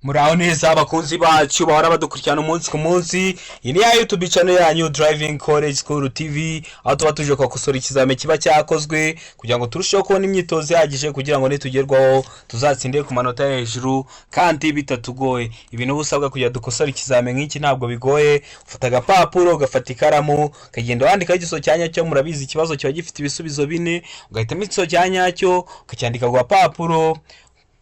Muraho neza, abakunzi bacu bahora badukurikirana umunsi ku munsi. Iyi ni ya YouTube channel yanyu, Driving College School TV, aho tuba tuje kubakosora ikizami kiba cyakozwe kugira ngo turusheho kubona imyitozo ihagije, kugira ngo nitugerwaho tuzatsinde ku manota yo hejuru kandi bitatugoye. Ibintu uba usabwa kugira dukosore ikizami nk'iki ntabwo bigoye. Ufata agapapuro, ugafata ikaramu, ukagenda wandikaho igisubizo cya nyacyo. Murabizi, ikibazo kiba gifite ibisubizo bine, ugahitamo igisubizo cya nyacyo, ukacyandika ku gapapuro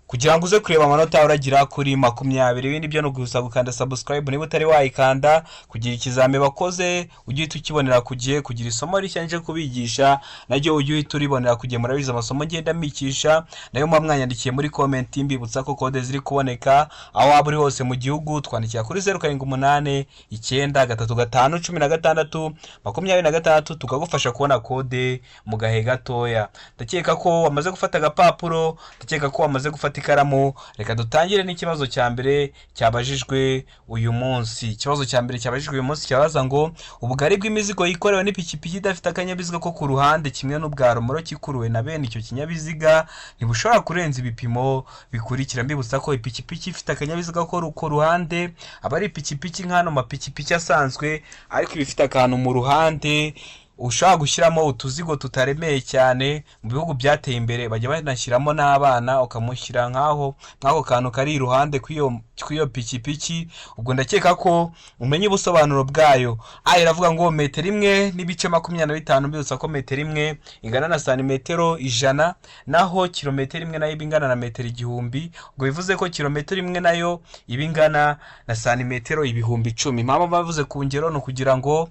kugira ngo uze kureba amanota uragira kuri 20. Ibindi byo ni ugusa gukanda subscribe niba utari wayikanda, kugira ikizami bakoze ujye uhita ukibonera ku gihe, kugira isomo rishya nje kubigisha naryo ujye uhita uribonera ku gihe. Murabizi, amasomo ngenda mbigisha nayo muba mwanyandikiye muri comment. Mbibutsa ko code ziri kuboneka aho waba uri hose mu gihugu. Twandikira kuri 0789351626, tukagufasha kubona code mu gahe gatoya. Ndakeka ko wamaze gufata agapapuro, ndakeka ko wamaze gufata ikaramu. Reka dutangire n'ikibazo cya mbere cyabajijwe uyu munsi. Ikibazo cya mbere cyabajijwe uyu munsi cyabaza ngo: ubugari bw'imizigo yikorewe n'ipikipiki idafite akanyabiziga ko ku ruhande kimwe n'ubwa romoroki ikuruwe na bene icyo kinyabiziga ntibushobora kurenza ibipimo bikurikira. Mbibutsa ko ipikipiki ifite akanyabiziga ko ku ruhande aba ari ipikipiki nk'ano mapikipiki asanzwe, ariko iba ifite akantu mu ruhande ushobora gushyiramo utuzigo tutaremeye cyane. Mu bihugu byateye imbere bajya banashyiramo n'abana, ukamushyira nk'aho nk'ako kantu kari iruhande kw'iyo pikipiki. Ubwo ndakeka ko umenya ubusobanuro bwayo. A iravuga ngo metero 1.25. Mbibutsa ko metero 1 ingana na santimetero 100, naho kilometero 1 nayo iba ingana na metero 1000. Ubwo bivuze ko kilometero 1 nayo iba ingana na santimetero 10,000. Impamvu bavuze ku ngero ni ukugira ngo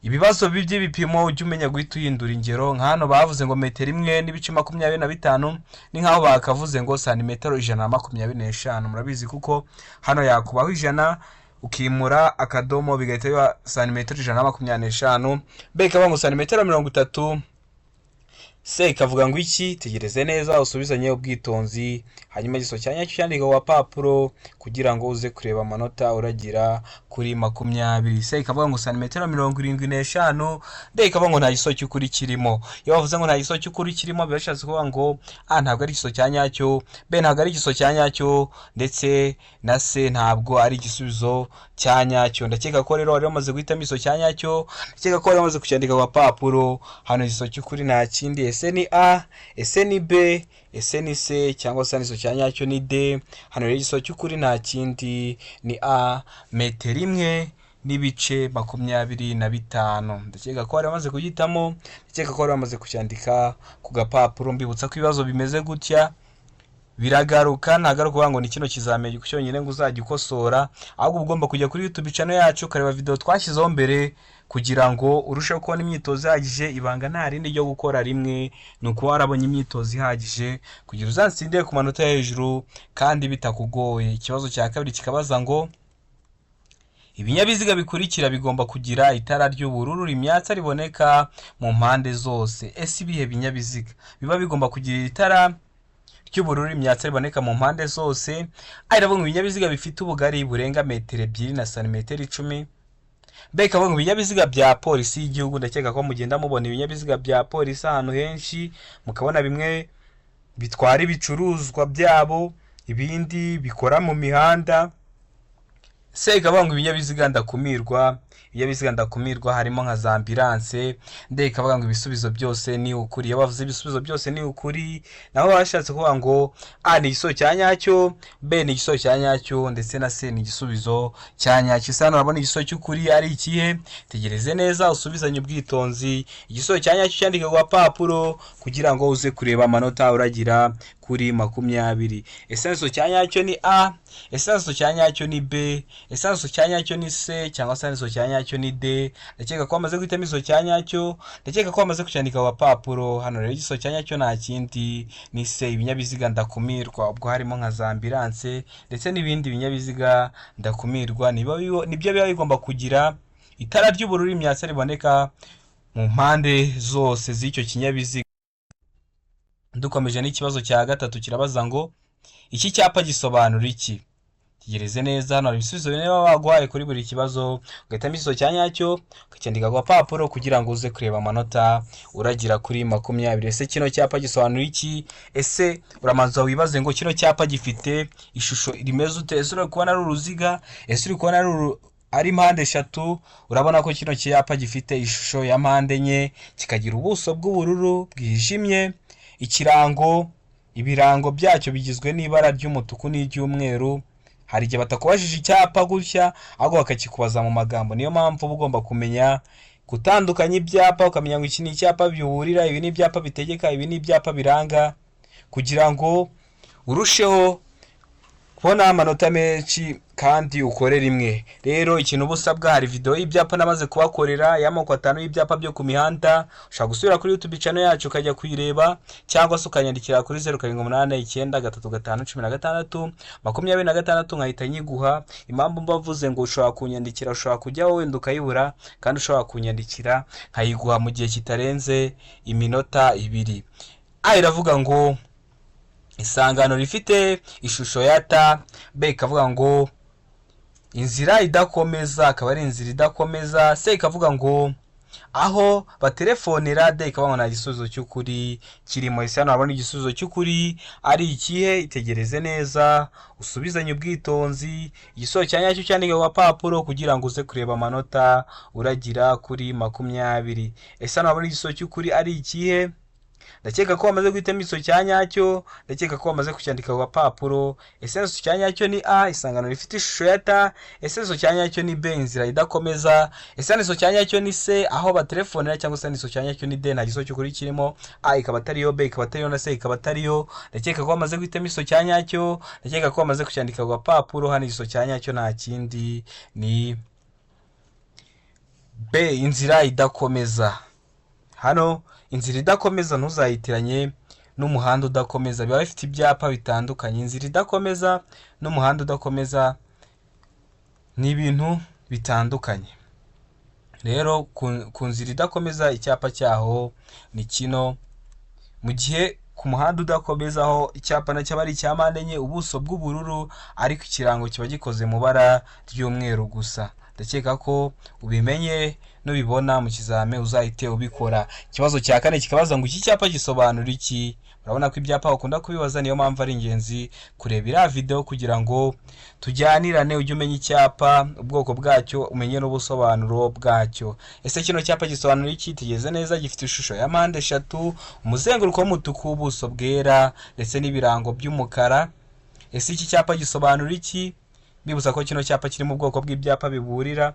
ibibazo by'ibipimo ujye umenya guhita uhindura ingero. Nka hano bavuze ngo metero 1.25, ni nk'aho bakavuze ngo santimetero 125. Murabizi, kuko hano yakubaho 100, ukimura akadomo bigahita biba santimetero 125. B ikavuga ngo santimetero 30. C ikavuga ngo iki? Tegereze neza, usubizanye ubwitonzi, hanyuma igisubizo cya nyacyo cyandika ku gapapuro kugira ngo uze kureba amanota uragira kuri 20. C ikavuga ngo santimetero 75. D ikavuga ngo nta gisubizo cy'ukuri kirimo. Iyo bavuze ngo nta gisubizo cy'ukuri kirimo, biba bishatse kuvuga ngo A ntabwo ari igisubizo cya nyacyo, B ntabwo ari igisubizo cya nyacyo, ndetse na C ntabwo ari igisubizo cya nyacyo. Ndakeka ko rero wari wamaze guhitamo igisubizo cya nyacyo, ndakeka ko wari wamaze kucyandika ku gapapuro. Hano igisubizo cy'ukuri nta kindi. Ese ni A, ese ni B, ese ni C, cyangwa se igisubizo cya nyacyo ni D? Hano rero igisubizo cy'ukuri nta kindi, ni A, metero 1.25. Ndakeka ko wari wamaze kugihitamo, ndakeka ko wari wamaze kucyandika ku gapapuro. Mbibutsa ko ibibazo bimeze gutya biragaruka. Ntabwo ari ukuvuga ngo ni kino kizamini cyonyine ngo uzajya ukosora, ahubwo uba ugomba kujya kuri YouTube channel yacu, ukareba video twashyizeho mbere kugira ngo urusheho kubona imyitozo ihagije. Ibanga nta rindi ryo gukora rimwe, ni ukuba warabonye imyitozo ihagije kugira uzatsinde ku manota yo hejuru kandi bitakugoye. Ikibazo cya kabiri kikabaza ngo: ibinyabiziga bikurikira bigomba kugira itara ry'ubururu rimyatsa riboneka mu mpande zose. Ese ibihe binyabiziga biba bigomba kugira itara ry'ubururu rimyatsa riboneka mu mpande zose? A iravuga ngo ibinyabiziga bifite ubugari burenga metero 2 na santimetero 10. B ikavuga ngo ibinyabiziga bya polisi y'igihugu. Ndakeka ko mugenda mubona ibinyabiziga bya polisi ahantu henshi, mukabona bimwe bitwara ibicuruzwa byabo, ibindi bikora mu mihanda. C ikavuga ngo ibinyabiziga ndakumirwa. Ibinyabiziga ndakumirwa harimo nka za ambulance. D ikavuga ngo ibisubizo byose ni ukuri. Iyo bavuze ibisubizo byose ni ukuri, naho bashatse kuvuga ngo A ni igisubizo cya nyacyo, B ni igisubizo cya nyacyo, ndetse na C ni igisubizo cya nyacyo. Ese hano urabona igisubizo cy'ukuri ari ikihe? Tegereze neza, usubizanye ubwitonzi, igisubizo cya nyacyo cyandike ku gapapuro kugira ngo uze kureba amanota uragira kuri 20. Ese igisubizo cya nyacyo ni A, ese igisubizo cya nyacyo ni B, ese igisubizo cya nyacyo ni C, cyangwa se igisubizo cya nyacyo ni D? Ndakeka ko wamaze guhitamo igisubizo cya nyacyo, ndakeka ko wamaze kucyandika ku gapapuro. Hano rero igisubizo cya nyacyo nta kindi, ni C, ibinyabiziga ndakumirwa. Ubwo harimo nka za ambulance ndetse n'ibindi binyabiziga ndakumirwa, nibyo biba bigomba kugira itara ry'ubururu imyatsi riboneka mu mpande zose z'icyo kinyabiziga. Dukomeje n'ikibazo cya gatatu, kirabaza ngo: iki cyapa gisobanura iki? Iki Tegereze neza, hano hari ibisubizo bine baba baguhaye kuri buri kibazo, ugahitamo igisubizo cya nyacyo ukacyandika ku gapapuro kugira ngo uze kureba amanota uragira kuri 20. Ese kino cyapa gisobanura iki? Ese uramanza wibaze ngo kino cyapa gifite ishusho rimeze ute? Ese uri kubona ari uruziga? Ese uri kubona ari mpande eshatu? Urabona ko kino cyapa gifite ishusho ya mpande enye, kikagira ubuso bw'ubururu bwijimye, ikirango, ibirango byacyo bigizwe n'ibara ry'umutuku n'iry'umweru. Hari igihe batakubajije icyapa gutya, ahubwo bakakikubaza mu magambo. Niyo mpamvu uba ugomba kumenya gutandukanya ibyapa, ukamenya ngo iki ni icyapa biburira, ibi ni ibyapa bitegeka, ibi ni ibyapa biranga, kugira ngo urusheho kubona amanota menshi kandi ukore rimwe. Rero ikintu uba usabwa, hari video y'ibyapa namaze kubakorera y'amoko 5 y'ibyapa byo ku mihanda. Ushobora gusubira kuri YouTube channel yacu ukajya kuyireba, cyangwa se ukanyandikira kuri 0789351626 nkahita nyiguha. Impamvu mbavuze ngo ushobora kunyandikira, ushobora kujyaho wenda ukayibura, kandi ushobora kunyandikira nkayiguha mu gihe kitarenze iminota 2. A iravuga ngo isangano rifite ishusho ya T, B ikavuga ngo inzira idakomeza, akaba ari inzira idakomeza, C ikavuga ngo aho batelefonera, D ikavuga ngo nta gisubizo cy'ukuri kirimo. Ese hano urabona igisubizo cy'ukuri ari ikihe? Itegereze neza, usubizanye ubwitonzi, igisubizo cya nyacyo cyandike ku gapapuro kugira ngo uze kureba amanota uragira kuri 20. Ese hano urabona igisubizo cy'ukuri ari ikihe? Ndakeka ko wamaze guhitamo igisubizo cya nyacyo, ndakeka ko wamaze kucyandika ku gapapuro. Ese igisubizo cya nyacyo ni A, isangano rifite ishusho ya T? Ese igisubizo cya nyacyo ni B, inzira idakomeza? Ese igisubizo cya nyacyo ni C, aho batelefonera? Cyangwa se igisubizo cya nyacyo ni D, nta gisubizo cy'ukuri kirimo? A ikaba atariyo, B ikaba atariyo, na C ikaba atariyo. Ndakeka ko wamaze guhitamo igisubizo cya nyacyo, ndakeka ko wamaze kucyandika ku gapapuro. Hano igisubizo cya nyacyo nta kindi ni B, inzira idakomeza. Hano inzira idakomeza ntuzayitiranye n'umuhanda udakomeza, biba bifite ibyapa bitandukanye. Inzira idakomeza n'umuhanda udakomeza ni ibintu bitandukanye. Rero ku nzira idakomeza icyapa cyaho ni kino, mu gihe ku muhanda udakomeza aho icyapa nacyo aba ari icya mpande enye, ubuso bw'ubururu, ariko ikirango kiba gikoze mu bara ry'umweru gusa. Ndakeka ko ubimenye, nubibona mu kizame uzahite ubikora. Ikibazo cya kane kikabaza ngo iki cyapa gisobanura iki? Urabona ko ibyapa bakunda kubibaza, niyo mpamvu ari ingenzi kureba iriya video kugira ngo tujyanirane, ujye umenya icyapa, ubwoko bwacyo, umenye n'ubusobanuro bwacyo. Ese kino cyapa gisobanura iki? Tugeze neza, gifite ishusho ya mpande eshatu, umuzenguruko w'umutuku, ubuso bwera ndetse n'ibirango by'umukara. Ese iki cyapa gisobanura iki? Mbibutsa ko kino cyapa kiri mu bwoko bw'ibyapa biburira.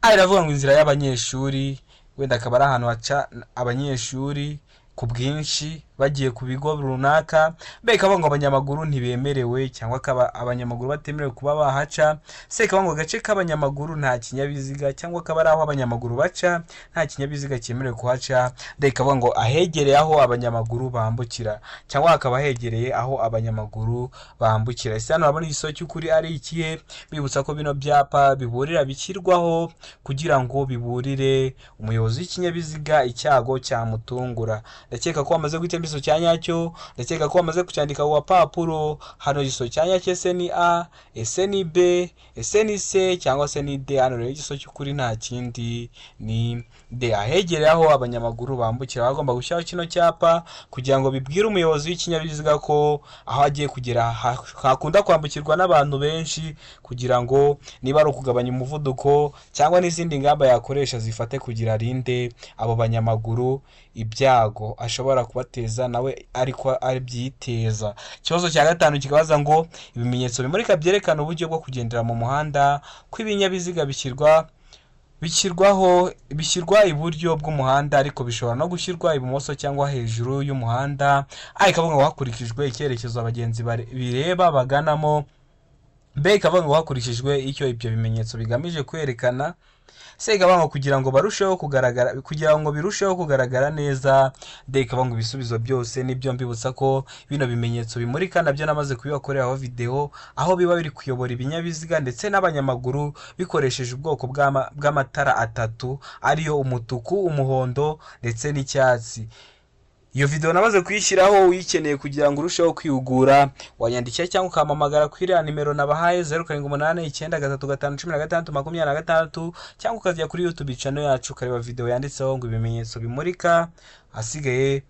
A iravuga ngo inzira y'abanyeshuri, wenda akaba ari ahantu haca abanyeshuri ku bwinshi bagiye ku bigo runaka. B ikavuga ngo abanyamaguru ntibemerewe, cyangwa akaba abanyamaguru batemerewe kuba bahaca. C ikavuga ngo agace k'abanyamaguru nta kinyabiziga, cyangwa akaba ari aho abanyamaguru baca nta kinyabiziga cyemerewe kuhaca. D ikavuga ngo ahegereye aho abanyamaguru bambukira, cyangwa hakaba hegereye aho abanyamaguru bambukira. Ese hano urabona igisubizo cy'ukuri ari ikihe? Bibutsa ko bino byapa biburira bishyirwaho kugira ngo biburire umuyobozi w'ikinyabiziga icyago cyamutungura. Ndakeka ko wamaze guhitamo igisubizo cya nyacyo, ndakeka ko wamaze kucyandika ku gapapuro. Hano igisubizo cya nyacyo ese ni A, ese ni B, ese ni C, cyangwa se ni D? Hano rero igisubizo cy'ukuri nta kindi ni D, ahegereye aho abanyamaguru bambukira. Bagomba gushyiraho kino cyapa kugira ngo bibwire umuyobozi w'ikinyabiziga ko aho agiye kugera hakunda kwambukirwa n'abantu benshi, kugira ngo niba ari ukugabanya umuvuduko cyangwa n'izindi ngamba yakoresha zifate kugira arinde abo banyamaguru ibyago ashobora kubateza nawe ariko abyiteza. Ikibazo cya gatanu kikabaza ngo ibimenyetso bimurika byerekana uburyo bwo kugendera mu muhanda kw'ibinyabiziga bishyirwaho bishyirwa iburyo bw'umuhanda, ariko bishobora no gushyirwa ibumoso cyangwa hejuru y'umuhanda. A ikavuga ngo hakurikijwe icyerekezo abagenzi bireba baganamo, B ikavuga ngo hakurikijwe icyo ibyo bimenyetso bigamije kwerekana, C ikavuga ngo kugira ngo barusheho kugaragara, kugira ngo birusheho kugaragara neza, D ikavuga ngo ibisubizo byose nibyo. Mbibutsa ko bino bimenyetso bimurika nabyo namaze kubibakoreraho video, aho biba biri kuyobora ibinyabiziga ndetse n'abanyamaguru bikoresheje ubwoko bw'amatara atatu, ariyo umutuku, umuhondo ndetse n'icyatsi. Iyo video namaze kuyishyiraho, uyikeneye kugira ngo urusheho kwihugura wanyandikira cyangwa ukampamagara kuri iriya nimero nabahaye, 0789351626, cyangwa ukajya kuri YouTube channel yacu ukareba video yanditseho ngo ibimenyetso bimurika, ahasigaye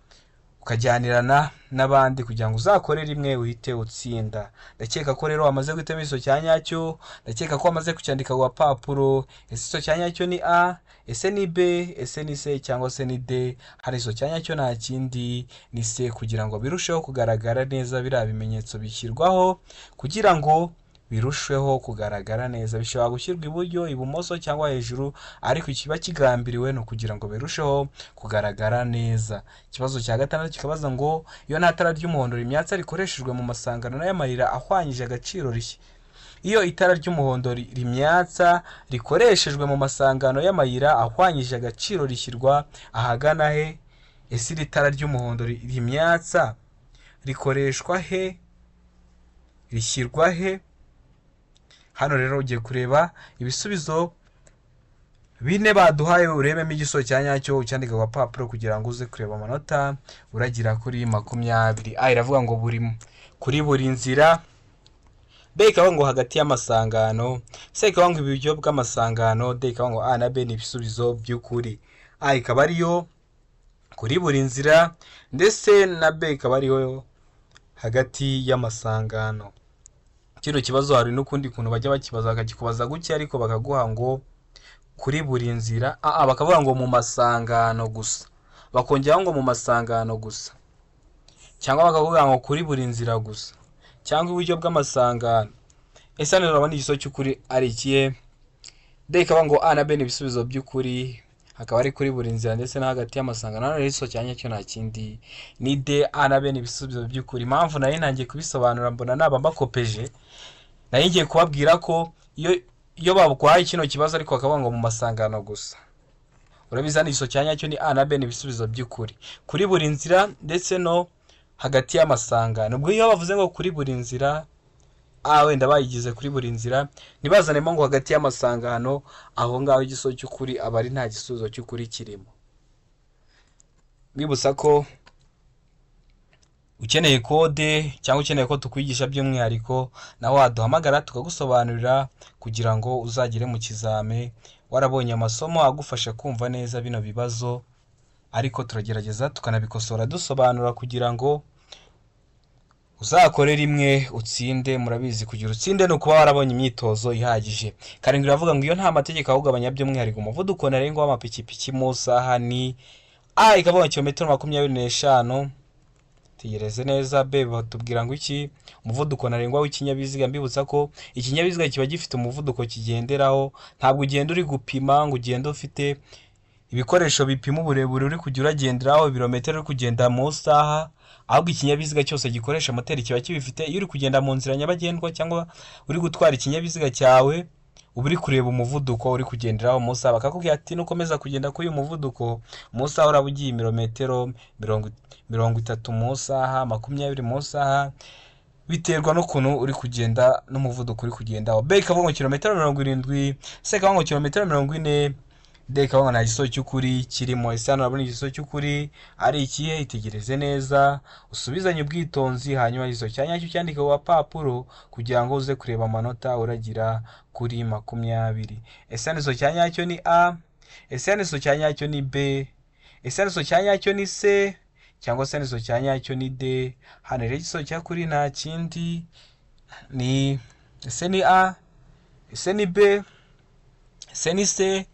ukajyanirana n'abandi kugira ngo uzakore rimwe uhite utsinda. Ndakeka ko rero wamaze guhitamo igisubizo cya nyacyo, ndakeka ko wamaze kucyandika ku gapapuro. Ese igisubizo cya nyacyo ni A, ese ni B, ese ni C, cyangwa se ni D? Hari igisubizo cya nyacyo, nta kindi, ni C. Kugira ngo birusheho kugaragara neza, biriya bimenyetso bishyirwaho kugira ngo birusheho kugaragara neza. Bishobora gushyirwa iburyo, ibumoso cyangwa hejuru, ariko ikiba kigambiriwe ni ukugira ngo birusheho kugaragara neza. Ikibazo cya gatandatu kikabaza ngo: iyo nta tara ry'umuhondo rimyatsa rikoreshejwe mu masangano y'amayira ahwanyije agaciro rishya, iyo itara ry'umuhondo rimyatsa rikoreshejwe mu masangano y'amayira ahwanyije agaciro rishyirwa ahagana he? Ese iri tara ry'umuhondo rimyatsa rikoreshwa he, rishyirwa he? Hano rero ugiye kureba ibisubizo bine baduhaye, urebemo igisubizo cya nyacyo, ucyandika ku gapapuro kugira ngo uze kureba amanota uragira kuri 20. A iravuga ngo buri kuri buri nzira, B ikavuga ngo hagati y'amasangano, C ikavuga ngo iburyo bw'amasangano, D ikavuga ngo A na B ni ibisubizo by'ukuri. A ikaba ariyo kuri buri nzira, ndetse na B ikaba ariyo hagati y'amasangano. Kino kibazo hari n'ukundi kuntu bajya bakibaza, bakakikubaza gutya ariko bakaguha ngo kuri buri nzira, bakavuga ngo mu masangano gusa, bakongeraho ngo mu masangano gusa, cyangwa bakavuga ngo kuri buri nzira gusa, cyangwa iburyo bw'amasangano. Ese hano urabona igisubizo cy'ukuri ari ikihe? D ikaba ngo A na B ni ibisubizo by'ukuri, hakaba ari kuri buri nzira ndetse no hagati y'amasangano. Hano rero igisubizo cya nyacyo nta kindi, ni D. A na B ni ibisubizo by'ukuri. Impamvu nari ntangiye kubisobanura mbona naba mbakopeje, nari ngiye kubabwira ko iyo baguhaye kino kibazo ariko bakavuga ngo mu masangano gusa, urabizi hano igisubizo cya nyacyo ni A na B ni ibisubizo by'ukuri, kuri buri nzira ndetse no hagati y'amasangano. Ubwo iyo bavuze ngo kuri buri nzira, A wenda bayigize kuri buri nzira, ntibazanemo ngo hagati y'amasangano, aho ngaho igisubizo cy'ukuri aba ari nta gisubizo cy'ukuri kirimo. Bibutsa ko ukeneye kode cyangwa ukeneye ko tukwigisha by'umwihariko, nawe waduhamagara tukagusobanurira kugira ngo uzagere mu kizame warabonye amasomo agufasha kumva neza bino bibazo, ariko turagerageza tukanabikosora dusobanura kugira ngo uzakore rimwe utsinde. Murabizi, kugira utsinde ni ukuba warabonye imyitozo ihagije. 7 iravuga ngo: iyo nta mategeko ahugabanya by'umwihariko umuvuduko ntarengwa w'amapikipiki mu saha ni? A ikavuga kilometero 25. Tegereze neza. B batubwira ngo iki? Umuvuduko ntarengwa w'ikinyabiziga. Mbibutsa ko ikinyabiziga kiba gifite umuvuduko kigenderaho, ntabwo ugenda uri gupima ngo ugende ufite ibikoresho bipima uburebure uri kujya uragenderaho, ibirometero uri kugenda mu saha, ahubwo ikinyabiziga cyose gikoresha moteri kiba kibifite. Iyo uri kugenda mu nzira nyabagendwa cyangwa uri gutwara ikinyabiziga cyawe, uba uri kureba umuvuduko uri kugenderaho mu saha, bakakubwira ati nukomeza kugenda kuri uyu muvuduko mu saha uraba ugiye ibirometero 30 mu saha, 20 mu saha, biterwa n'ukuntu uri kugenda n'umuvuduko uri kugendaho. B ikavuga ngo kilometero 70, C ikavuga ngo kilometero 40, D ikavuga ngo nta gisubizo cy'ukuri kirimo. Ese hano urabona igisubizo cy'ukuri ari ikihe? Itegereze neza, usubizanye ubwitonzi, hanyuma igisubizo cya nyacyo cyandike ku gapapuro kugira ngo uze kureba amanota uragira kuri 20. Ese hano igisubizo cya nyacyo ni A, ese hano igisubizo cya nyacyo ni B, ese hano igisubizo cya nyacyo ni C, cyangwa se hano igisubizo cya nyacyo ni D? Hano rero igisubizo cy'ukuri nta kindi ni, ese ni A, ese ni B, ese ni C,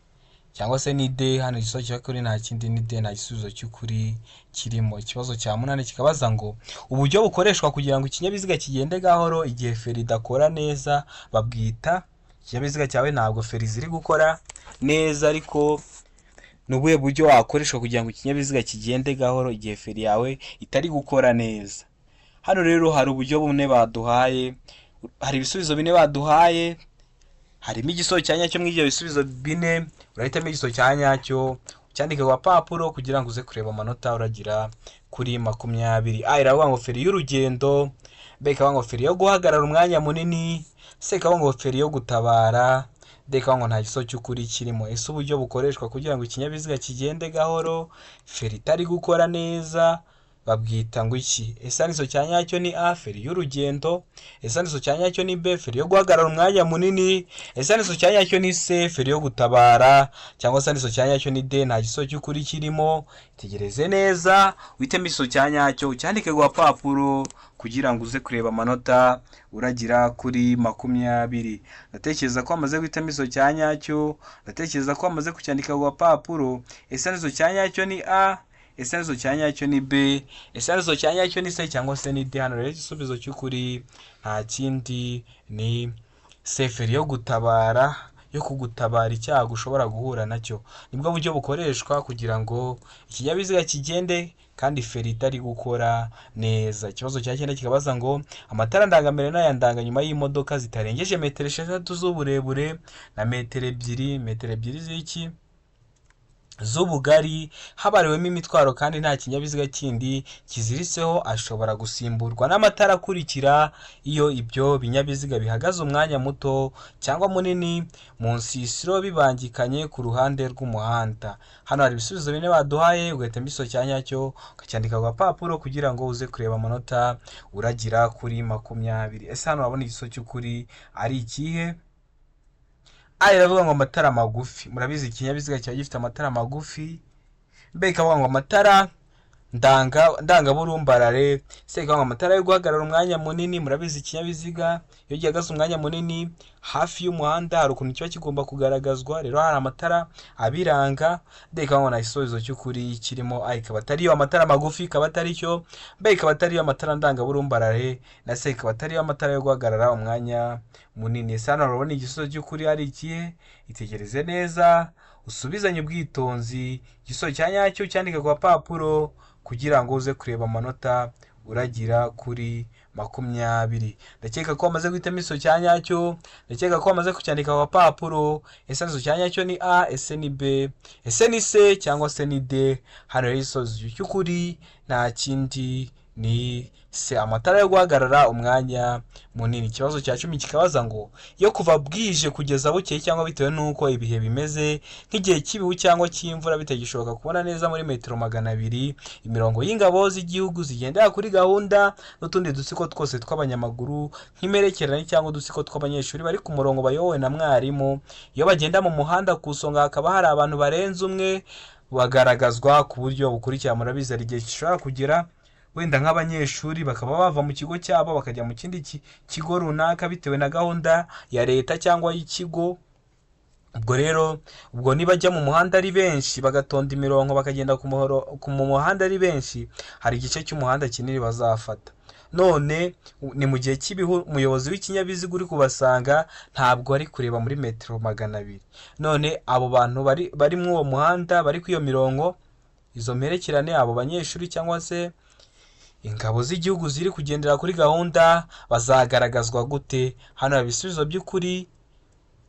cyangwa se ni D? Hano igisubizo cy'ukuri nta kindi, ni D. Nta gisubizo cy'ukuri kirimo. Ikibazo cya munani kikabaza ngo: uburyo bukoreshwa kugira ngo ikinyabiziga kigende gahoro igihe feri idakora neza babwita? Ikinyabiziga cyawe ntabwo feri ziri gukora neza, ariko ni ubuhe buryo wakoreshwa kugira ngo ikinyabiziga kigende gahoro igihe feri yawe itari gukora neza? Hano rero hari uburyo bune baduhaye, hari ibisubizo bine baduhaye, harimo igisubizo cya nyacyo. Muri ibyo bisubizo bine urahitamo igisubizo cya nyacyo, ucyandike ku gapapuro kugira ngo uze kureba amanota uragira kuri 20. A iravuga ngo feri y'urugendo, B ikavuga ngo feri yo guhagarara umwanya munini, C ikavuga ngo feri yo gutabara, D ikavuga ngo nta gisubizo cy'ukuri kirimo. Ese uburyo bukoreshwa kugira ngo ikinyabiziga kigende gahoro feri itari gukora neza Babwita ngo iki? Ese hano cya nyacyo ni A, feri y'urugendo? Ese hano cya nyacyo ni B, feri yo guhagarara umwanya munini? Ese hano cya nyacyo ni C, feri yo gutabara? Cyangwa se hano cya nyacyo ni D, nta gisubizo cy'ukuri kirimo? Tegereze neza, uhitemo igisubizo cya nyacyo, ucyandike ku gapapuro kugira ngo uze kureba amanota uragira kuri 20. Ndatekereza ko wamaze guhitamo igisubizo cya nyacyo, ndatekereza ko wamaze kucyandika ku gapapuro. Ese hano cya nyacyo ni A? Ese hano cya nyacyo ni B? Ese hano cya nyacyo ni C cyangwa se ni D? Hano rero igisubizo cy'ukuri nta kindi ni C, feri yo gutabara, yo kugutabara icyago ushobora guhura nacyo. Nibwo buryo bukoreshwa kugira ngo ikinyabiziga kigende kandi feri itari gukora neza. Ikibazo cya cyenda kikabaza ngo amatara ndangambere n'aya ndanganyuma y'imodoka zitarengeje metero 6 z'uburebure na metero 2, metero 2 z'iki? Z'ubugari, habariwemo imitwaro kandi nta kinyabiziga kindi kiziritseho, ashobora gusimburwa n'amatara akurikira iyo ibyo binyabiziga bihagaze umwanya muto cyangwa munini mu nsisiro bibangikanye ku ruhande rw'umuhanda. Hano hari ibisubizo bine baduhaye, ugahitamo igisubizo cya nyacyo ukacyandika ku gapapuro kugira ngo uze kureba amanota uragira kuri 20. Ese hano urabona igisubizo cy'ukuri ari ikihe? A iravuga ngo amatara magufi, murabizi ikinyabiziga kiba gifite amatara magufi. B ikavuga ngo amatara ndangaburumbarare. C ikavuga ngo amatara yo guhagarara umwanya munini, murabizi ikinyabiziga iyo gihagaze umwanya munini hafi y'umuhanda hari ukuntu kiba kigomba kugaragazwa, rero hari amatara abiranga. D ikavuga ngo nta gisubizo cy'ukuri kirimo. A ikaba atari yo amatara magufi, ikaba atari cyo, B ikaba atari yo amatara ndangaburumbarare, na C ikaba atari yo amatara yo guhagarara umwanya munini. Ese hano urabona igisubizo cy'ukuri ari ikihe? Itegereze neza, usubizanye ubwitonzi, igisubizo cya nyacyo cyandike ku gapapuro kugira ngo uze kureba amanota uragira kuri 20. Ndakeka ko wamaze guhitamo igisubizo cya nyacyo, ndakeka ko wamaze kucyandika ku gapapuro. Ese igisubizo cya nyacyo ni A? Ese ni B? Ese ni C cyangwa se ni D? Hano rero igisubizo cy'ukuri nta kindi ni C, amatara yo guhagarara umwanya munini. Ikibazo cya 10 kikabaza ngo iyo kuva bwije kugeza bukeye cyangwa bitewe n'uko ibihe bimeze nk'igihe cy'ibihu cyangwa cy'imvura bitagishoboka kubona neza muri metero 200 imirongo y'ingabo z'igihugu zigendera kuri gahunda n'utundi dutsiko twose tw'abanyamaguru nk'imperekerane cyangwa udutsiko tw'abanyeshuri bari ku murongo bayobowe na mwarimu, iyo bagenda mu muhanda ku isonga hakaba hari abantu barenze umwe, bagaragazwa ku buryo bukurikira. Murabizi hari igihe gishobora kugera wenda nk'abanyeshuri bakaba bava mu kigo cyabo bakajya mu kindi kigo runaka bitewe na gahunda ya leta cyangwa y'ikigo. Ubwo rero ubwo nibajya mu muhanda ari benshi, bagatonda imirongo, bakagenda ku muhanda ari benshi, hari igice cy'umuhanda kinini bazafata. None ni mu gihe cy'ibihu, umuyobozi w'ikinyabiziga uri kubasanga ntabwo ari kureba muri metero 200. None abo bantu bari muri uwo muhanda, bari kuri iyo mirongo, izo mperekerane, abo banyeshuri cyangwa se ingabo z'igihugu ziri kugendera kuri gahunda, bazagaragazwa gute? Hano hari ibisubizo by'ukuri,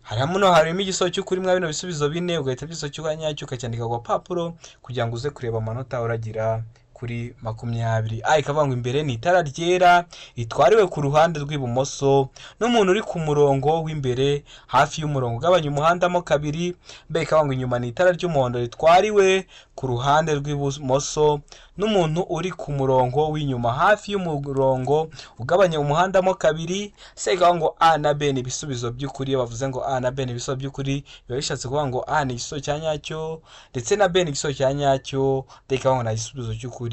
harimo igisubizo cy'ukuri mwa bino bisubizo bine, ugahita igisubizo nyacyo ukacyandika ku gapapuro kugira ngo uze kureba amanota uragira kuri 20. A ikavuga ngo imbere ni itara ryera ritwariwe ku ruhande rw'ibumoso n'umuntu uri ku murongo w'imbere hafi y'umurongo ugabanya umuhanda mo kabiri. B ikavuga ngo inyuma ni itara ry'umuhondo ritwariwe ku ruhande rw'ibumoso n'umuntu uri ku murongo w'inyuma hafi y'umurongo ugabanya umuhanda mo kabiri. C ikavuga ngo A na B ni ibisubizo by'ukuri. Iyo bavuze ngo A na B ni ibisubizo by'ukuri, biba bishatse kuvuga ngo A ni igisubizo cya nyacyo ndetse na B ni igisubizo cya nyacyo. D ikavuga ngo nta gisubizo cy'ukuri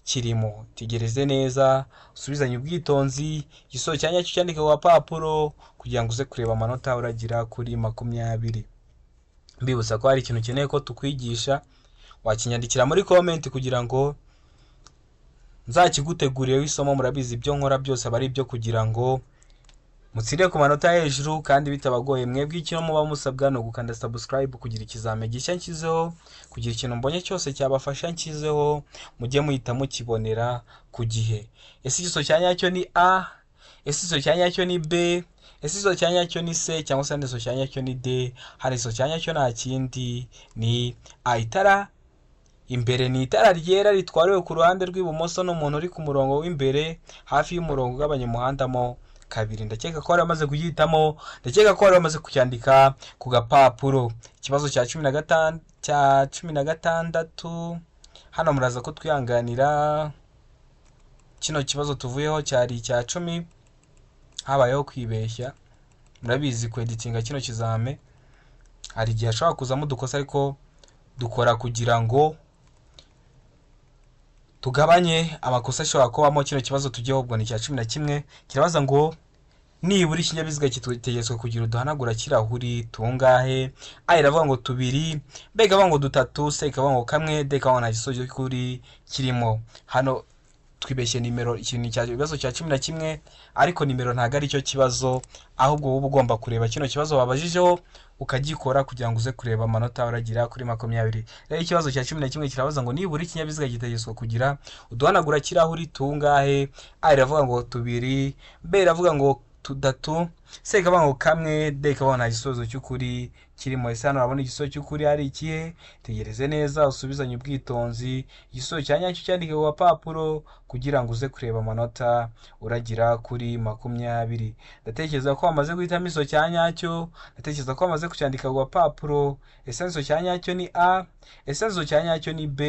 kirimo. Tegereze neza, usubizanye ubwitonzi, igisubizo cya nyacyo cyandike ku gapapuro kugira ngo uze kureba amanota uragira kuri 20. Mbibutsa ko hari ikintu ukeneye ko tukwigisha, wakinyandikira muri comment kugira ngo nzakigutegurireho isomo. Murabizi ibyo nkora byose aba ari ibyo kugira ngo mutsinde ku manota hejuru kandi bitabagoye. Mwebwe icyo muba musabwa ni ugukanda subscribe kugira ikizame gishya nshyizeho, kugira ikintu mbonye cyose cyabafasha nshyizeho, mujye muhita mukibonera ku gihe. Ese igisubizo cya nyacyo ni A? Ese igisubizo cya nyacyo ni B? Ese igisubizo cya nyacyo ni C cyangwa se igisubizo cya nyacyo ni D? Hano igisubizo cya nyacyo nta kindi ni A, itara imbere ni itara ryera ritwariwe ku ruhande rw'ibumoso n'umuntu uri ku murongo w'imbere hafi y'umurongo ugabanya umuhanda mo kabiri. Ndakeka ko wari wamaze kugihitamo, ndakeka ko wari wamaze kucyandika ku gapapuro. Ikibazo cya 15, cya 16, hano muraza ko twihanganira. Kino kibazo tuvuyeho cyari icya 10, habayeho kwibeshya. Murabizi, kweditinga kino kizame hari igihe hashobora kuzamo udukosa, ariko dukora kugira ngo tugabanye amakosa ashobora kubamo. Kino kibazo tujyeho ubwo ni icya 11, kirabaza ngo nibura ikinyabiziga kitegetswe kugira uduhanagura kirahuri tungahe? A iravuga ngo tubiri, B ikavuga ngo dutatu, C ikavuga ngo kamwe, D ikavuga ngo nta gisubizo cy'ukuri kirimo. Hano twibeshye nimero. Ikintu cya ibibazo cya 11, ariko nimero ntabwo ari cyo kibazo, ahubwo wowe uba ugomba kureba kino kibazo babajijeho ukagikora kugira ngo uze kureba amanota uragira kuri 20. Rero ikibazo cya 11 kirabaza ngo nibura ikinyabiziga gitegetswe kugira uduhanagura kirahuri tungahe? A iravuga ngo tubiri, B iravuga ngo tudatu, C ikavuga ngo kamwe, D ikavuga nta gisubizo cy'ukuri kirimo. Ese hano urabona igisubizo cy'ukuri ari ikihe? Tegereze neza, usubizanye ubwitonzi, igisubizo cya nyacyo cyandike ku gapapuro kugira ngo uze kureba amanota uragira kuri 20. Ndatekereza ko wamaze guhitamo igisubizo cya nyacyo, ndatekereza ko wamaze kucyandika ku gapapuro. Ese igisubizo cya nyacyo ni A? Ese igisubizo cya nyacyo ni B?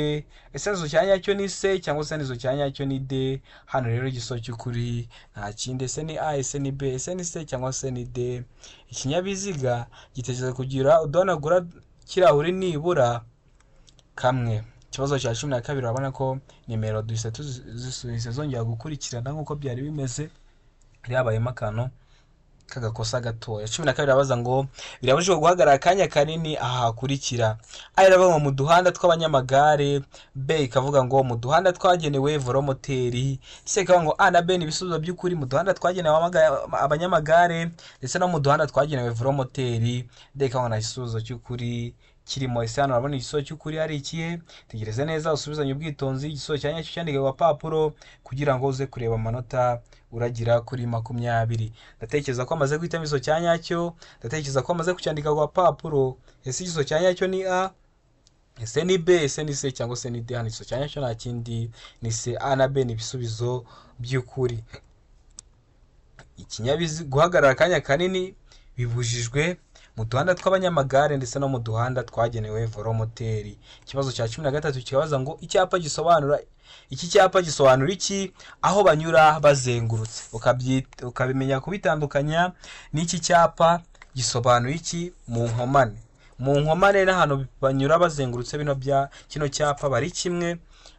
Ese igisubizo cya nyacyo ni C? Cyangwa se igisubizo cya nyacyo ni D? Hano rero igisubizo cy'ukuri nta kindi. Ese ni A? Ese ni B? Ese ni C? Cyangwa se ni D? Ikinyabiziga gitekereza kugira uduhanagura kirahuri nibura kamwe. Ikibazo cya 12, urabona ko nimero duhise zisuhise zongera gukurikirana nk'uko byari bimeze, hari habayemo akantu k'agakosa gatoya. 12 abaza ngo birabujijwe guhagarara akanya kanini aha hakurikira: A iravuga ngo mu duhanda tw'abanyamagare, B ikavuga ngo mu duhanda twagenewe velomoteri, C ikavuga ngo A na B ni ibisubizo by'ukuri, mu duhanda twagenewe abanyamagare ndetse no mu duhanda twagenewe velomoteri, D ikavuga ngo nta gisubizo cy'ukuri kirimo. Ese hano urabona igisubizo cy'ukuri ari ikihe? Tegereze neza, usubizanye ubwitonzi, igisubizo cya nyacyo cyandike ku gapapuro kugira ngo uze kureba amanota uragira kuri 20. Ndatekereza ko amaze guhitamo igisubizo cya nyacyo, ndatekereza ko amaze kucyandika ku gapapuro. Ese igisubizo cya nyacyo ni A? Ese ni B? Ese ni C? Cyangwa se ni D? Hano igisubizo cya nyacyo nta kindi, ni C. A na B ni ibisubizo by'ukuri. Ikinyabiziga guhagarara akanya kanini bibujijwe mu duhanda tw'abanyamagare ndetse no mu duhanda twagenewe velomoteri. Ikibazo cya 13 kibaza ngo icyapa gisobanura iki cyapa gisobanura iki aho banyura bazengurutse? Ukabimenya kubitandukanya n'iki cyapa gisobanura iki mu nkomane. Mu nkomane n'ahantu banyura bazengurutse, bino bya kino cyapa bari kimwe,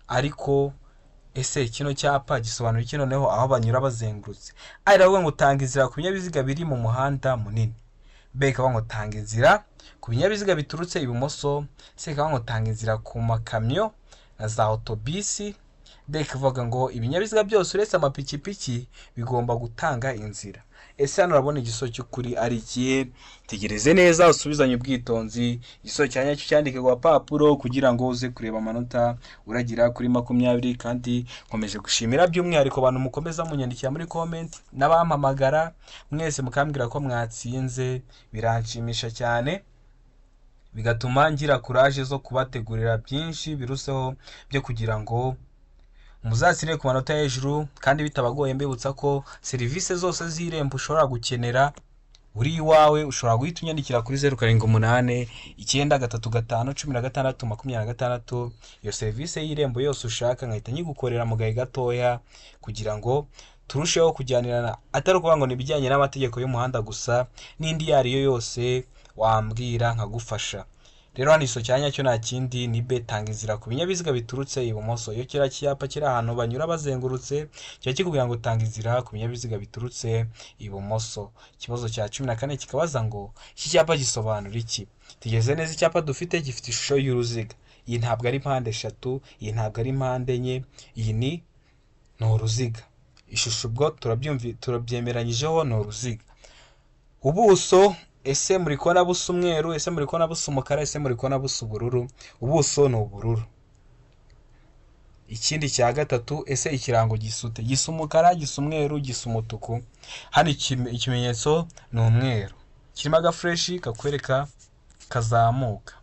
ariko ese kino cyapa gisobanura iki noneho aho banyura bazengurutse? A iravuga ngo tanga inzira ku binyabiziga biri mu muhanda munini, B ikavuga ngo tanga inzira ku binyabiziga biturutse ibumoso, C ikavuga ngo tanga inzira ku makamyo na za otobisi, D ikavuga ngo ibinyabiziga byose uretse amapikipiki bigomba gutanga inzira. Ese hano urabona igisubizo cy'ukuri ari ikihe? Tegereze neza, usubizanye ubwitonzi, igisubizo cya nyacyo cyandike ku gapapuro kugira ngo uze kureba amanota uragira kuri 20. Kandi nkomeje gushimira by'umwihariko abantu mukomeza munyandikira muri comment n'abampamagara mwese mukambwira ko mwatsinze, biranshimisha cyane, bigatuma ngira courage zo kubategurira byinshi biruseho byo kugira ngo muzatsinde ku manota hejuru kandi bitabagoye. Mbibutsa ko serivisi zose z'Irembo ushobora gukenera uri iwawe, ushobora guhita unyandikira kuri 0789351626, iyo serivisi y'Irembo yose ushaka nkahita nyigukorera mu gahe gatoya kugira ngo turusheho kujyanirana, atari ukuvuga ngo ni ibijyanye n'amategeko y'umuhanda gusa, n'indi iyo ari yo yose wambwira nkagufasha. Rero hano igisubizo cya nyacyo nta kindi, ni B, tanga inzira ku binyabiziga biturutse ibumoso. Iyo kiriya cyapa kiri ahantu banyura bazengurutse, kiba kikubwira ngo tanga inzira ku binyabiziga biturutse ibumoso. Ikibazo cya 14 kikabaza ngo iki cyapa gisobanura iki? Tugeze neza, icyapa dufite gifite ishusho y'uruziga. Iyi ntabwo ari mpande eshatu, iyi ntabwo ari mpande enye, iyi ni uruziga. Ishusho ubwo turabyemeranyijeho, ni uruziga. Ubuso, ese muri kubona busa umweru? Ese muri kubona busa umukara? Ese muri kubona busa ubururu? Ubuso ni ubururu. Ikindi cya gatatu, ese ikirango gisa ute? Gisa umukara, gisa umweru, gisa umutuku? Hano ikimenyetso ni umweru, kirimo agafureshi kakwereka kazamuka.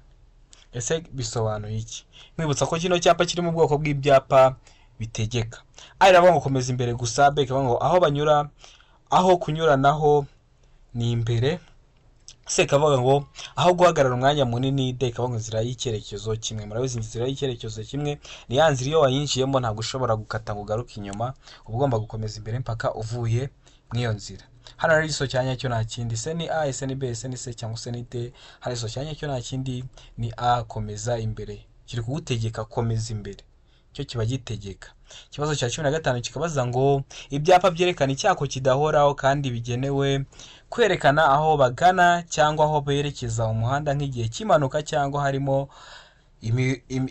Ese bisobanuye iki? Nkwibutsa ko kino cyapa kiri mu bwoko bw'ibyapa bitegeka. A iravuga ngo komeza imbere gusa, B ikavuga ngo aho banyura, aho kunyuranaho ni imbere, C ikavuga ngo aho guhagarara umwanya munini. D ikavuga ngo inzira y'icyerekezo kimwe. Murabizi, inzira y'icyerekezo kimwe ni ya nzira iyo wayinjiyemo ntabwo ushobora gukata ngo ugaruke inyuma, uba ugomba gukomeza imbere mpaka uvuye muri iyo nzira. Hano rero igisubizo cya nyacyo nta kindi, ese ni A, ese ni B, ese ni C cyangwa se ni D? Hano igisubizo cya nyacyo nta kindi ni A, komeza imbere. Kiri kugutegeka komeza imbere, cyo kiba gitegeka. Ikibazo cya 15 kikabaza ngo ibyapa byerekana icyago kidahoraho kandi bigenewe kwerekana aho bagana cyangwa aho berekeza umuhanda nk'igihe cy'impanuka cyangwa harimo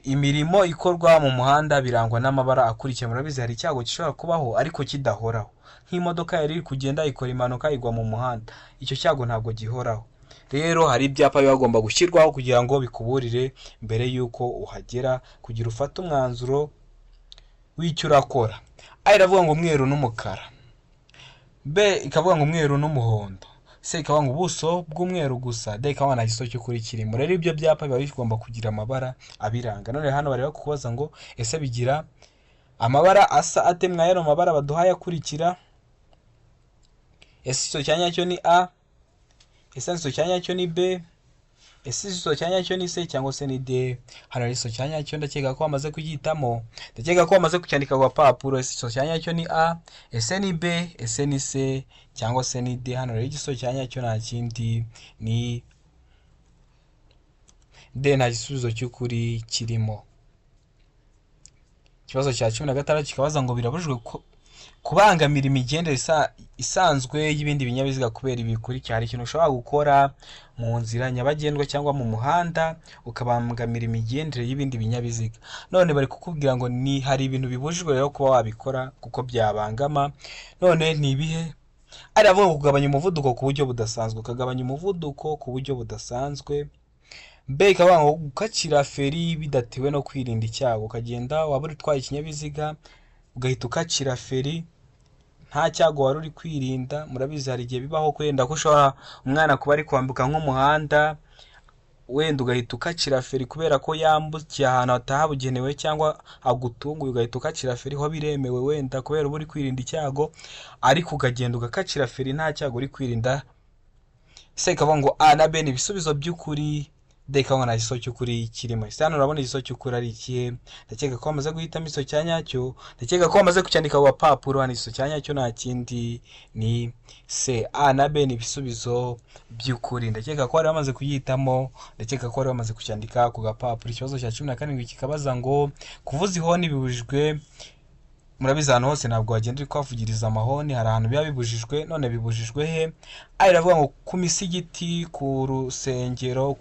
imirimo ikorwa mu muhanda birangwa n'amabara akurikira. Murabizi, hari icyago gishobora kubaho ariko kidahoraho, nk'imodoka yari iri kugenda ikora impanuka igwa mu muhanda. Icyo cyago ntabwo gihoraho. Rero hari ibyapa biba bigomba gushyirwaho kugira ngo bikuburire mbere y'uko uhagera, kugira ufate umwanzuro w'icyo urakora. A iravuga ngo umweru n'umukara, B ikavuga ngo umweru n'umuhondo, C ikavuga ngo ubuso bw'umweru gusa, D ikavuga nta gisubizo cy'ukuri kirimo. Rero ibyo byapa biba bigomba kugira amabara abiranga. None hano bari kukubaza ngo ese bigira amabara asa ate mwa yano mabara baduhaye akurikira? Ese igisubizo cya nyacyo ni A, ese igisubizo cya nyacyo ni B, ese igisubizo cya nyacyo ni C cyangwa se ni D? Hano rero igisubizo cya nyacyo ndakeka ko wamaze kugihitamo, ndakeka ko wamaze kucyandika ku gapapuro. Ese igisubizo cya nyacyo ni A, ese ni B, ese ni C cyangwa se ni D? Hano rero igisubizo cya nyacyo nta kindi ni D, nta gisubizo cy'ukuri kirimo. Ikibazo cya 16 kikabaza ngo birabujijwe kubangamira imigendere isanzwe y'ibindi binyabiziga kubera ibi bikurikira. Hari ikintu ushobora gukora mu nzira nyabagendwa cyangwa mu muhanda ukabangamira imigendere y'ibindi binyabiziga. None bari kukubwira ngo ni hari ibintu bibujijwe rero kuba wabikora kuko byabangama. None ni ibihe? Aravuga ngo kugabanya umuvuduko ku buryo budasanzwe, ukagabanya umuvuduko ku buryo budasanzwe. B ikavuga ngo gukacira feri bidatewe no kwirinda icyago, ukagenda waba uri utwaye ikinyabiziga ugahita ukacira feri nta cyago wari uri kwirinda. Murabizi, hari igihe bibaho kwenda ko ushobora umwana kuba ari kwambuka nk'umuhanda, wenda ugahita ukacira feri kubera ko yambukiye ahantu hatahabugenewe cyangwa agutunguye, ugahita ukacira feri. Ho biremewe wenda kubera uba uri kwirinda icyago, ariko ukagenda ugakacira feri nta cyago uri kwirinda. C ikavuga ngo A na B ni ibisubizo by'ukuri, D ikavuga nta gisubizo cy'ukuri kirimo. Ese hano urabona igisubizo cy'ukuri ari ikihe? Ndakeka ko wamaze guhitamo igisubizo cya nyacyo, ndakeka ko wamaze kucyandika ku gapapuro. Hano igisubizo cya nyacyo nta kindi ni C, A na B ni ibisubizo by'ukuri. Ndakeka ko wari wamaze kugihitamo, ndakeka ko wari wamaze kucyandika ku gapapuro. Ikibazo cya 17 kikabaza ngo kuvuza ihoni bibujijwe. Murabizi, ahantu hose ntabwo wagenda uri kuhavugiriza amahoni, hari ahantu biba bibujijwe. None bibujijwe he? A iravuga ngo ku misigiti, ku rusengero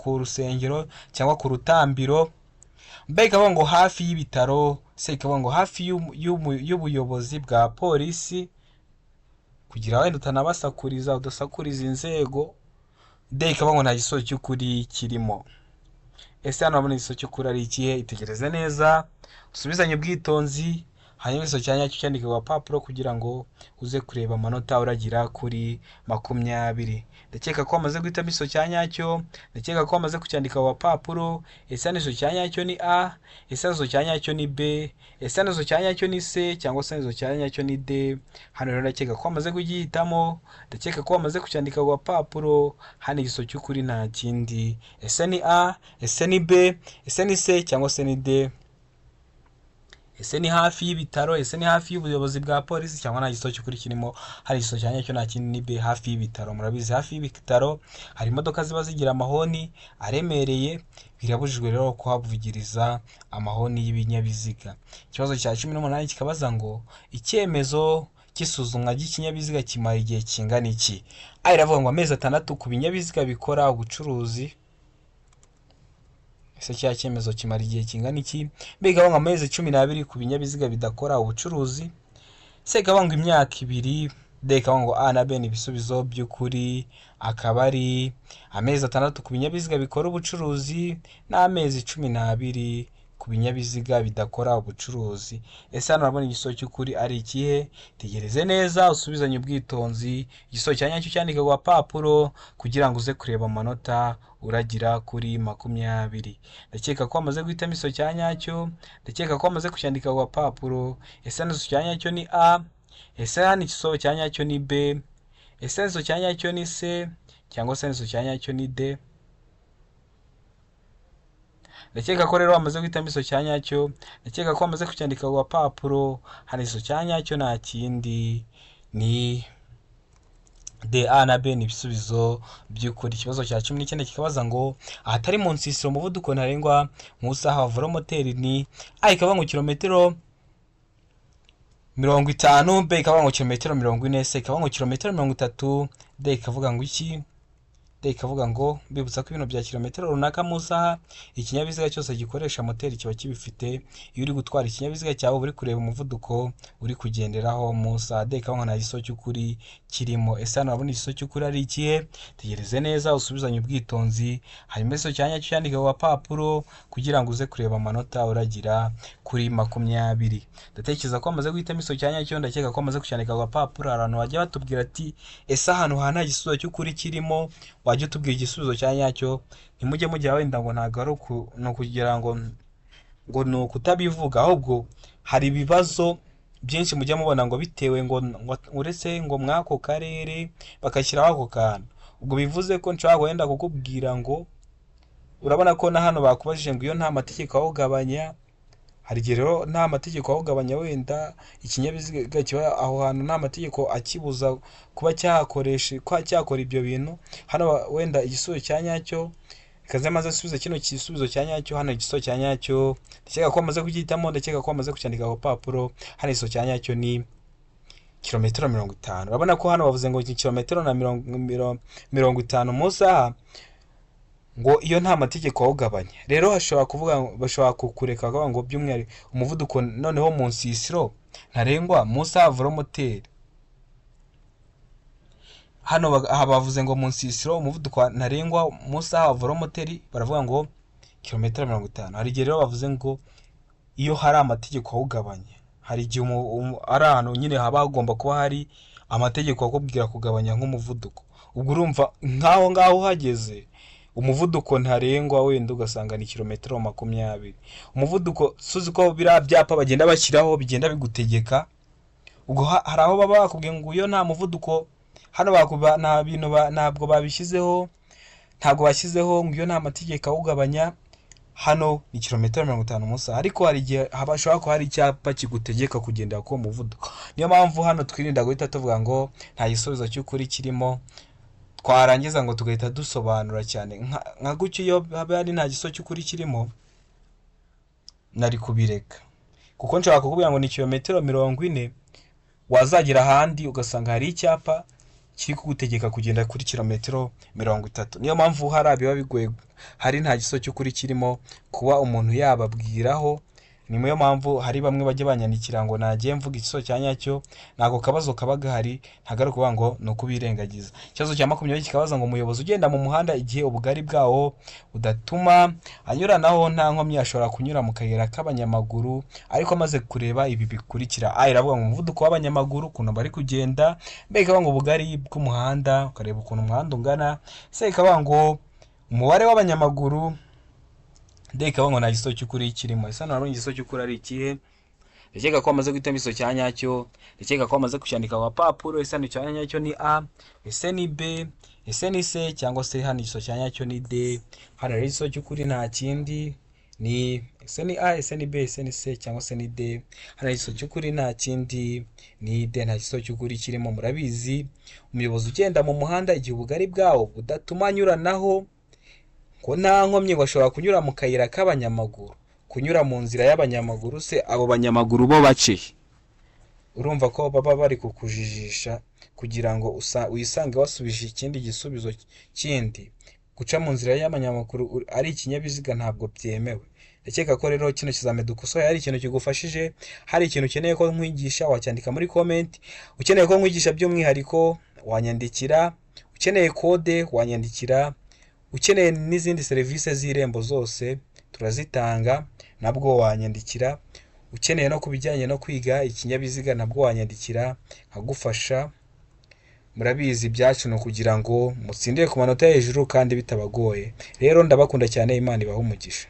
cyangwa ku rutambiro. B ikavuga ngo hafi y'ibitaro. C ikavuga ngo hafi y'ubuyobozi bwa polisi, kugira wenda utanabasakuriza, udasakuriza inzego. D ikavuga ngo nta gisubizo cy'ukuri kirimo. Ese hano urabona igisubizo cy'ukuri ari ikihe? Itegereze neza, usubizanye ubwitonzi, hanyuma igisubizo cya nyacyo cyandike ku gapapuro kugira ngo uze kureba amanota uragira kuri 20. Ndakeka ko wamaze guhitamo igisubizo cya nyacyo, ndakeka ko wamaze kucyandika ku gapapuro. Ese hano igisubizo cya nyacyo ni A, ese hano igisubizo cya nyacyo ni B, ese hano igisubizo cya nyacyo ni C cyangwa se igisubizo cya nyacyo ni D? Hano rero ndakeka ko wamaze kugihitamo, ndakeka ko wamaze kucyandika ku gapapuro. Hano igisubizo cy'ukuri nta kindi, ese ni A, ese ni B, ese ni C cyangwa se ni D? Ese ni hafi y'ibitaro, ese ni hafi y'ubuyobozi bwa polisi cyangwa nta gisubizo cy'ukuri kirimo? Hari igisubizo cya nyacyo nta kindi ni B, hafi y'ibitaro. Murabizi, hafi y'ibitaro hari imodoka ziba zigira amahoni aremereye, birabujijwe rero kuhavugiriza amahoni y'ibinyabiziga. Ikibazo cya 18 kikabaza ngo icyemezo cy'isuzumwa ry'ikinyabiziga kimara igihe kingana iki? A iravuga ngo amezi 6 ku binyabiziga bikora ubucuruzi. Ese cya cyemezo kimara igihe kingana iki? B ikavuga ngo amezi 12 ku binyabiziga bidakora ubucuruzi. C ikavuga ngo imyaka 2. D ikavuga ngo A na B ni ibisubizo by'ukuri, akaba ari amezi 6 ku binyabiziga bikora ubucuruzi n'amezi 12 ku binyabiziga bidakora ubucuruzi. Ese hano urabona igisubizo cy'ukuri ari ikihe? Tegereze neza, usubizanye ubwitonzi, igisubizo cya nyacyo cyandike ku gapapuro kugira ngo uze kureba amanota uragira kuri 20. Ndakeka ko wamaze guhitamo igisubizo cya nyacyo, ndakeka ko wamaze kucyandika ku gapapuro. Ese hano igisubizo cya nyacyo ni A, ese hano igisubizo cya nyacyo ni B, ese hano igisubizo cya nyacyo ni C Cyangwa se igisubizo cya nyacyo ni D. Ndakeka ko rero wamaze guhitamo igisubizo cya nyacyo, ndakeka ko wamaze kucyandika ku gapapuro. Hano igisubizo cya nyacyo nta kindi ni D. A na B ni ibisubizo by'ukuri. Ikibazo cya 19 kikabaza ngo ahatari mu nsisiro umuvuduko ntarengwa mu isaha wa velomoteri ni: A ikavuga ngo kilometero 50, B ikavuga ngo kilometero 40, C ikavuga ngo kilometero 30, D ikavuga ngo iki? D ikavuga ngo, mbibutsa ko ibintu bya kilometero runaka mu isaha, ikinyabiziga cyose gikoresha moteri kiba kibifite. Iyo uri gutwara ikinyabiziga cyawe uba uri kureba umuvuduko uri kugenderaho mu isaha. D ikavuga ngo nta gisubizo cy'ukuri kirimo. Ese hano urabona igisubizo cy'ukuri ari ikihe? Tegereze neza, usubizanye ubwitonzi, hanyuma igisubizo cya nyacyo cyandike ku gapapuro kugira ngo uze kureba amanota uragira kuri 20. Ndatekereza ko wamaze guhitamo igisubizo cya nyacyo, ndakeka ko wamaze kucyandika ku gapapuro. Hari abantu bajya batubwira ati: "Ese ahantu ha nta gisubizo cy'ukuri kirimo, wajya utubwira igisubizo cya nyacyo?" Ntimujye mugira wenda ngo ntabwo ari ni ukugira ngo ni ukutabivuga, ahubwo hari ibibazo byinshi mujya mubona ngo bitewe ngo uretse ngo mw'ako karere bagashyiraho ako kantu. Ubwo bivuze ko nshobora wenda kukubwira ngo urabona ko na hano bakubajije ngo iyo nta mategeko awugabanya. Hari igihe rero nta mategeko awugabanya, wenda ikinyabiziga kiba aho hantu nta mategeko akibuza kuba cyakoresha, kuba cyakora ibyo bintu. Hano wenda igisubizo cya nyacyo, reka nze maze nsubize kino gisubizo cya nyacyo. Hano igisubizo cya nyacyo, ndakeka ko wamaze kugihitamo, ndakeka ko wamaze kucyandika ku rupapuro. Hano igisubizo cya nyacyo ni kilometero 50. Urabona ko hano bavuze ngo kilometero na 50 mu isaha, ngo iyo nta mategeko awugabanya. Rero hashobora kuvuga, bashobora kukureka bakavuga ngo by'umwihariko umuvuduko noneho mu nsisiro ntarengwa mu isaha velomoteri. Hano aha bavuze ngo mu nsisiro umuvuduko ntarengwa mu isaha wa velomoteri, baravuga ngo kilometero 50. Hari igihe rero bavuze ngo iyo hari amategeko awugabanya, hari igihe ari ahantu nyine haba hagomba kuba hari amategeko akubwira kugabanya nk'umuvuduko. Ubwo urumva nk'aho ngaho uhageze, umuvuduko ntarengwa wenda ugasanga ni kilometero 20. Umuvuduko suzi ko biriya byapa bagenda bashyiraho bigenda bigutegeka. Ubwo hari aho baba bakubwiye ngo iyo nta muvuduko, hano nta bintu ntabwo babishyizeho, ntabwo bashyizeho ngo iyo nta mategeko awugabanya. Hano ni kilometero 50 mu isaha, ariko hari igihe hashobora kuba hari icyapa kigutegeka kugendera kuri uwo muvuduko. Niyo mpamvu hano twirinda guhita tuvuga ngo nta gisubizo cy'ukuri kirimo, twarangiza ngo tugahita dusobanura cyane nka gutyo. Iyo haba hari nta gisubizo cy'ukuri kirimo nari kubireka, kuko nshobora kukubwira ngo ni kilometero 40, wazagera ahandi ugasanga hari icyapa kiri kugutegeka kugenda kuri kilometero 30. Niyo mpamvu hari biba bigoye, hari nta gisubizo cy'ukuri kirimo kuba umuntu yababwiraho. Ni niyo mpamvu hari bamwe bajya banyandikira ngo nagiye mvuga igisubizo cya nyacyo. Ntabwo kabazo kaba gahari, ntabwo ari ukuvuga ngo ni ukubirengagiza. Ikibazo cya 20 kikabaza ngo umuyobozi ugenda mu muhanda igihe ubugari bwawo budatuma anyuranaho nta nkomyi ashobora kunyura mu kayira k'abanyamaguru ariko amaze kureba ibi bikurikira: A iravuga ngo umuvuduko w'abanyamaguru, ukuntu bari kugenda; B ikavuga ngo ubugari bw'umuhanda, ukareba ukuntu umuhanda ungana; C ikavuga ngo umubare w'abanyamaguru; D ikavuga ngo nta gisubizo cy'ukuri kirimo. Ese hano urabona igisubizo cy'ukuri ari ikihe? Ndakeka ko wamaze guhitamo igisubizo cya nyacyo, ndakeka ko wamaze kucyandika ku gapapuro. Ese hano icya nyacyo ni A, ese ni B, ese ni C, cyangwa se hano igisubizo cya nyacyo ni D? Hano rero igisubizo cy'ukuri nta kindi ni, ese ni A, ese ni B, ese ni C, cyangwa se ni D? Hano igisubizo cy'ukuri nta kindi ni D, nta gisubizo cy'ukuri kirimo. Murabizi, umuyobozi ugenda mu muhanda igihe ubugari bwawo budatuma anyuranaho ngo nta nkomyi, ngo ashobora kunyura mu kayira k'abanyamaguru. Kunyura mu nzira y'abanyamaguru se, abo banyamaguru bo bace? Urumva ko baba bari kukujijisha kugira ngo wisange wasubije ikindi gisubizo kindi. Guca mu nzira y'abanyamaguru ari ikinyabiziga ntabwo byemewe. Ndakeka ko rero kino kizami dukosoye hari ikintu kigufashije. Hari ikintu ukeneye ko nkwigisha, wacyandika muri comment. Ukeneye ko nkwigisha by'umwihariko, wanyandikira. Ukeneye kode, wanyandikira. Ukeneye n'izindi serivisi z'Irembo zose turazitanga, nabwo wanyandikira. Ukeneye no ku bijyanye no kwiga ikinyabiziga, nabwo wanyandikira nkagufasha. Murabizi, ibyacu ni ukugira ngo mutsindire ku manota hejuru kandi bitabagoye. Rero ndabakunda cyane, Imana ibahe umugisha.